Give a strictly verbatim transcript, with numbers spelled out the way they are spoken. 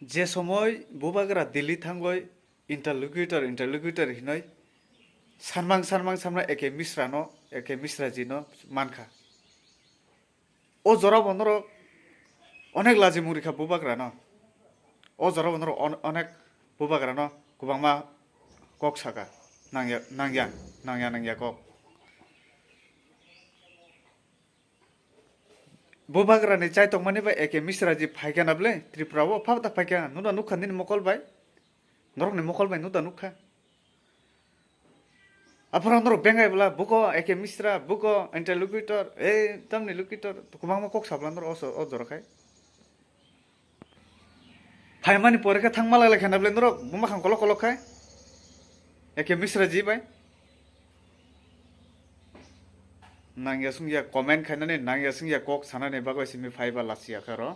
Je somoi bubagra Delhi thangoi interlocutor, interlocutor hinoi sanmang, sanmang, sanmang A K Misra no, A K Misra ji no mankha. O jora bo norok onek laji murikha bubagra no. O jora bo norok on-, onek bubagra no kwbangma kok saka. Nangya, nangya, nangya, nangya kok. Bubagra ni chai tongmani bai A K Misra ji phaikha na ble, Tripura o phabda phaikha, nuda nukha nini mokol bai, norok ni mokol bai nuda nukha. Aphara norok bengai bwla, buko A K Misra, buko interlocutor, e, tamni locutor, kwbangma kok sabla norok o so-, o jora khai. Phaimani pore khe thangma lai lai khe na ble norok buma khang kolok kolok khai. A K Misra ji bai. Nangya sungya comment khainani, nangya sungya kok sanani bagwi simi phaiba lachiya khe ro.